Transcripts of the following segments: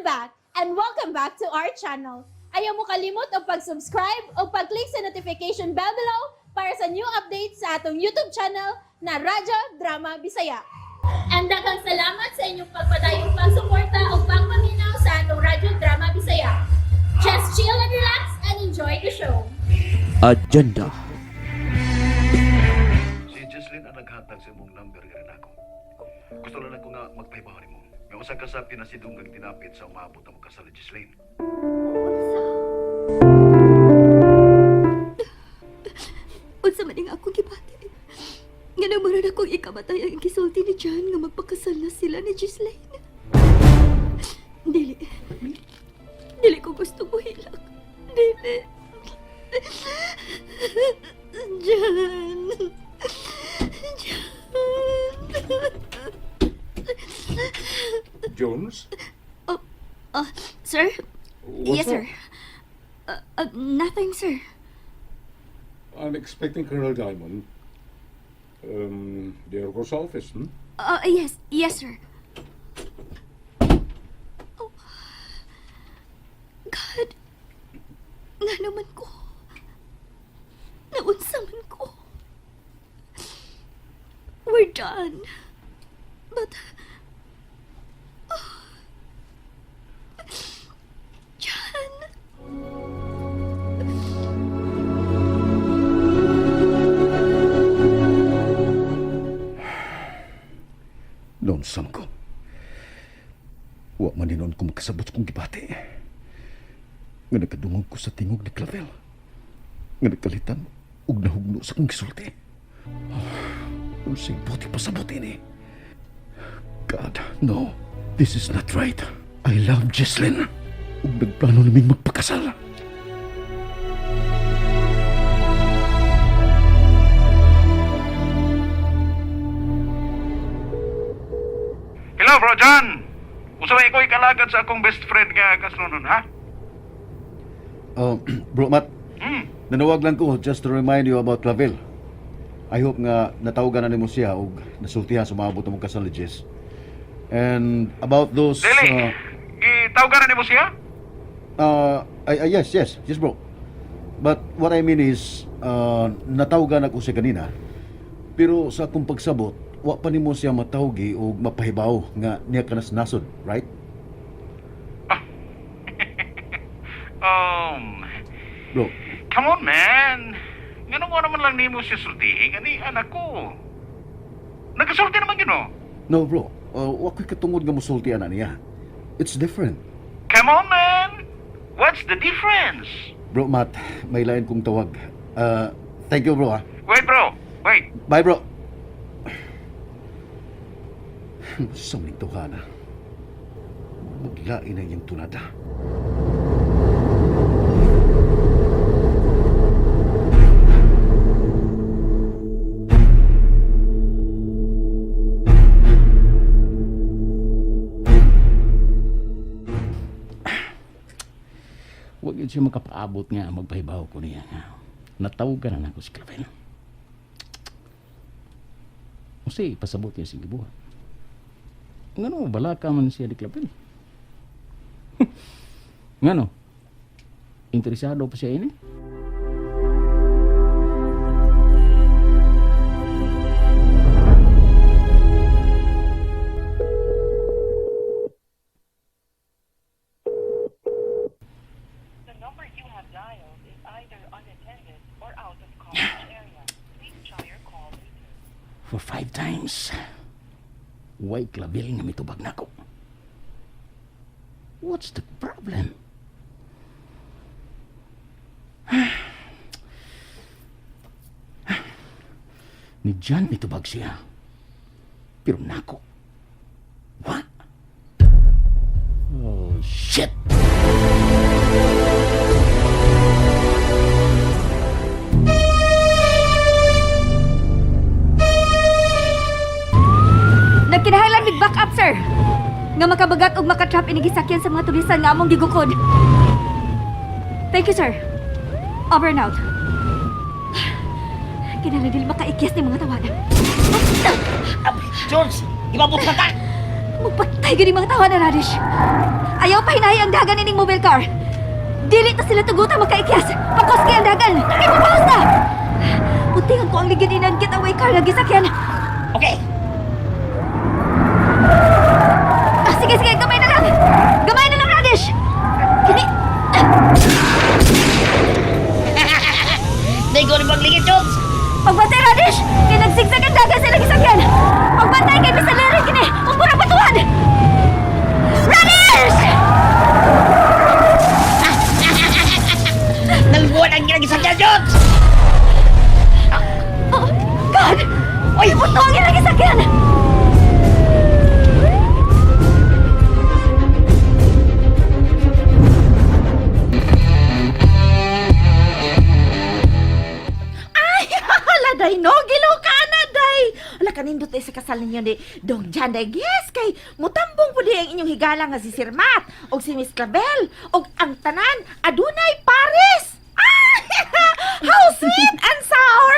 I'm back and welcome back to our channel. Ayaw mo kalimot og pag-subscribe o pag-click sa notification bell below para sa new updates sa atong YouTube channel na Radyo Drama Bisaya. And daghang salamat sa inyong pagpadayong pagsuporta o pagpaminaw sa atong Radyo Drama Bisaya. Just chill and relax and enjoy the show. Agenda. Si Jesslyn ang naghatag sa imong number nga rin ako. Gusto lang ako nga magpahibaw nimo. May usa ka sa pinasidunggang tinapit sa umabot ang kasal ni Jesslyn. Unsa? Unsa man ang akong gibati? Nga naman akong ikamatay ang gisulti ni John nga magpakasal na sila ni Ghislaine. Dili. Dili ko gusto mo hilak. Dili. John. John. Jones? Sir? What's Yes, sir. up? Nothing, sir. I'm expecting Colonel Diamond. The Air Force office, hmm? Yes, yes, sir. Oh. God. Nga naman ko. Naunsa man ko. We're done. But... Oh. John. Lonesome ko. Wa man hinuon ko makasabot kong gibati. Nga nagkadungog ko sa tingog ni Clavel. Nga nagkalitan ug nahugno sa kong gisulti. Oh, unsay buti pasabot ini. God, no. This is not right. I love Jesslyn. Ug nagplano naming magpakasal. Hello, Bro John! Usa ba ikaw ikalagad sa akong best friend nga kaslunon, ha? Oh, bro Matt, nanawag lang ko just to remind you about Clavel. I hope nga natawagan na nimo siya og nasultihan sa maabot mong kasal ni Jess. And about those Dili, gitawagan na nimo siya? ay, yes, bro. But what I mean is natawagan ako siya kanina. Pero sa akong pagsabot, wa pa nimo siya matawgi og mapahibaw nga niya kanas nasod, right? Bro, Come on, man! Ngano nga naman lang nimo siya sultihin, ani anak ko. Nagasulti naman gino. No bro, wa ko'y katungod nga mosulti ana niya. It's different. Come on, man! What's the difference? Bro, Matt, may lain kong tawag. Thank you, bro, ah. Wait, bro. Wait. Bye, bro. Samling tuha na. Maglain na iyang tunada. Huwag yun siya makapaabot nga magpahibaw ko niya nga. Natawagan na nako si Clavel. Kasi pasabot niya sige buhat. Ngano, balaka man siya di Clavel. Ngano, interesado pa siya ini? The number you have dialed is either unattended or out of coverage area. Please try your call later. For five times. Way Clavel nga mitubag nako. What's the problem? Ni John mitubag siya. Pero nako. What? Oh, shit! Nagkinahanglan mig back up, sir. Nga makabagat og makatrap ini gisakyan sa mga tulisan nga among gigukod. Thank you, sir. Over and out. Kinahanglan dili makaikyas ni mga tawana. George, ibabot na ka! Magpatay gani mga tawana, Radish. Ayaw pa hinahi ang dagan ining mobile car. Dili ta sila tugutan makaikyas. Pakuski ang dagan. Kay papaus na. Putingan ko ang ligid inang getaway car nga gisakyan. Okay. Ah, sige, sige, gamay na lang. Gamay na lang, Radish. Kini. Di ko ni pagligid, Jones. Pagbantay, Radish! Kay nagsigsag ang dagan sa ilang gisakyan. Pagbantay kay Mr. Larry kini. Ang pura patuan. Radish! Nalbuan ang ginagisakyan, Jones. Oh, God! Uy, buto ang ilang gisakyan! Ay, hala day no, gilaw ka na day. Hala kanindot day sa kasal ninyo ni Dong Jan day. Yes, kay mutambong pud ang inyong higala nga si Sir Matt og si Miss Clavel og ang tanan adunay Paris. Ah, how sweet and sour.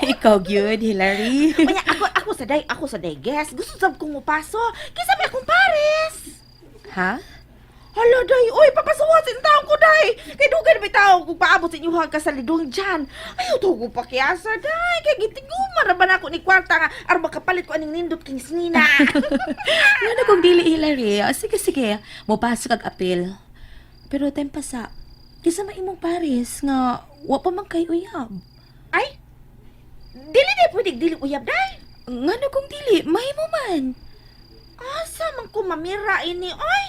Ikaw gyud, Hillary. Unya, ako sa day guess. Gusto sab kong mupaso. Kinsa may akong Paris. Ha? Hala, day! Uy, papasuwasin taong ko, day! Kay dugay na bitaw kung paabot sa inyong kasal ni Dong Jan. Ayaw to ko pakiasa, day! Kay gitiguma na ba na ako ni kwarta nga aron makapalit ko aning nindot king snina. Ngano kung dili, Hillary? Ah, sige, sige. Mupasok ag apil. Pero time pa sa, kisa maimong Paris nga wa pa man kay uyab. Ay! Dili na pwede dili uyab, day! Ngano kung dili, mahimo man. Asa man ko mamira ini, oy!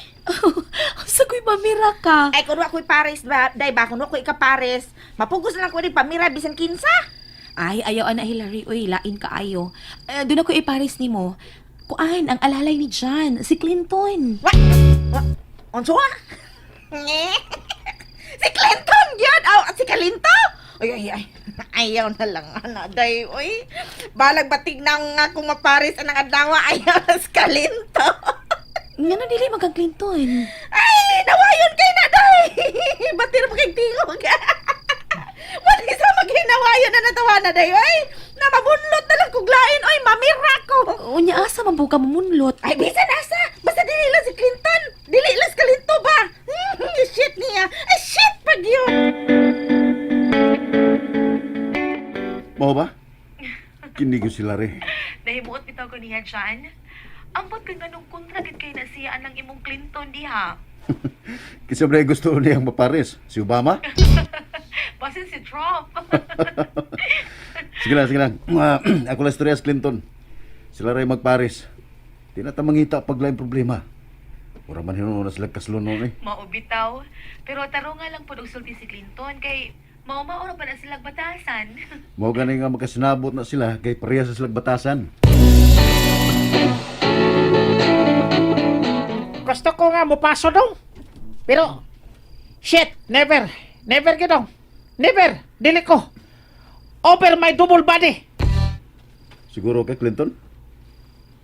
Asa ko'y mamira ka? Ay, kung ako'y Paris, ba, day ba? Kung ako'y ka-Paris, mapugos na lang ko ni pamira bisan kinsa. Ay, ayaw ana Hillary, uy, lain ka ayo. Eh, doon ako ipares nimo. Kuan, ang alalay ni John, si Clinton. What? What? Unsa? Si Clinton yun! Aw, si Calinto! Ay, ay, ay. Ayaw na lang, ana, day, uy. Balag batig na nga kung maparis ang adlaw, ayaw na si Calinto. Ngano dili man kang Clinton? Ay, nawayon kay na, day! Ba't na kay tingog? Wala sa maghinawayon na natawa na, day, uy. Namabunlot na lang kuglain, uy, mamira ko. Unya asa man po ka mamunlot? Ay, bisan asa! Basta dili lang si Clinton! Dili lang si Clinton ba? Shit niya! Ay, shit pag yun! Mao ba? Kini gyud sila re. Nahimuot bitaw ko niya, John. Ambot kay nganong kontra gid kay na siya anang imong Clinton diha. Kinsa ba gusto niyang mapares? Si Obama? Basin si Trump. Sige lang, sige lang. Ah, ako lang istorya sa Clinton. Sila rin magpares. Di na ta mangita pag laing problema. Mura man hinuon na sila kaslon noon eh. Mao bitaw. Pero taro nga lang pud og sulti si Clinton kay mao-mao ra pa na sila batasan. Mao gani nga magkasinabot na sila kay pareha sa silang batasan. Gusto ko nga mupaso dong. Pero, shit, never. Never gidong. Never. Dili ko. Over my double body. Siguro ka, Clinton?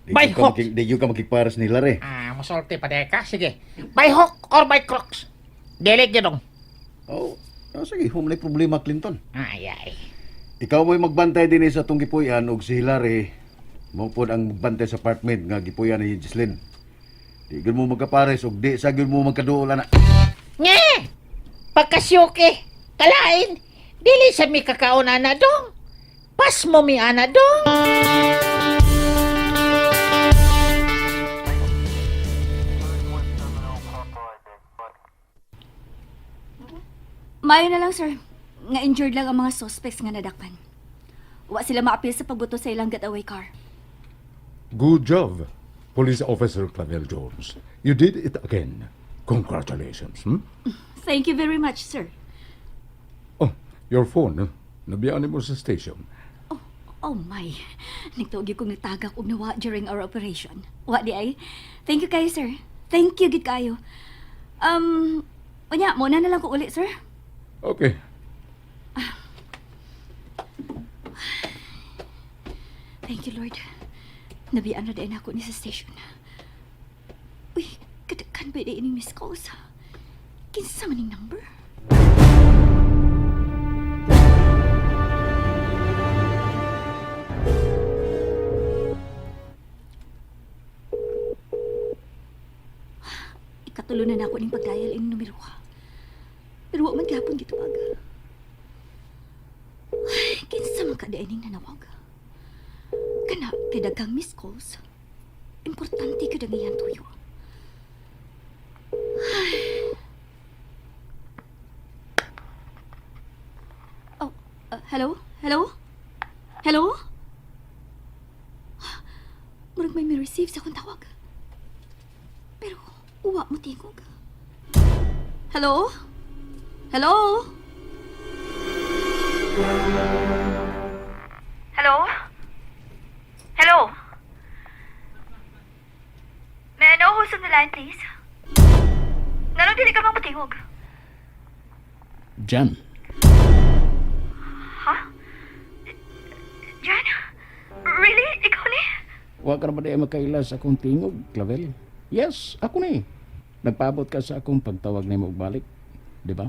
Di By gyud ka hook. di gyud ka makigpares nila re. Ah, musulti pa ka. Sige. By hook or by crooks. Dili gidong. Oh, oh sige, huwag may problema, Clinton. Ay, ay. Ikaw mo'y magbantay din sa atong gipuy-an og si Hilary mo pod ang magbantay sa apartment nga gipuy-an ni Jocelyn. Di gyud mo magkapares og di sa gyud mo magkaduol ana. Nye! Pagkasyuki, kalain, dili sa mi kakaon ana dong. Pas mo mi ana dong. Mayo na lang, sir. Nga injured lang ang mga suspects nga nadakpan. Wa sila maapil sa pagbuto sa ilang getaway car. Good job, Police Officer Clavel Jones. You did it again. Congratulations. Hmm? Thank you very much, sir. Oh, your phone. Nabiyaan mo sa station. Oh my. Nagtuog kong nagtagak og nawa during our operation. Wa di ay. Thank you kayo, sir. Thank you gid kayo. Unya, muna na lang ko uli, sir. Okay. Thank you, Lord. Nabiyaan na din ako ni sa station. Uy, kadakan ba ining miss calls? Kinsa man ning number? Katulo na nako ning pag-dial in numero ka. Pero wa man gihapon gitubag. Ay, kinsa man ka diay ning nanawag. Kana kay daghang missed calls. Importante gyud ang iyang tuyo. Ay. Oh, hello? Hello? Hello? Murag may mi-receive sa akong tawag. Pero uwa mo tingog. Hello? Hello? Hello? Hello? May I know who's on the line, please? Nganong dili ka mamutingog? Jan, Ha? Jan? Really? Ikaw ni? wa ka na ba di ay makaila sa akong tingog, Clavel? Yes, ako ni. Nagpaabot ka sa akong pagtawag nimo og balik, di ba?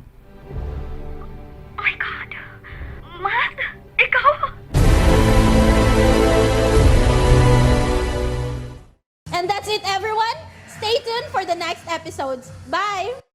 Oh my God! Matt? Ikaw? And that's it, everyone. Stay tuned for the next episodes. Bye!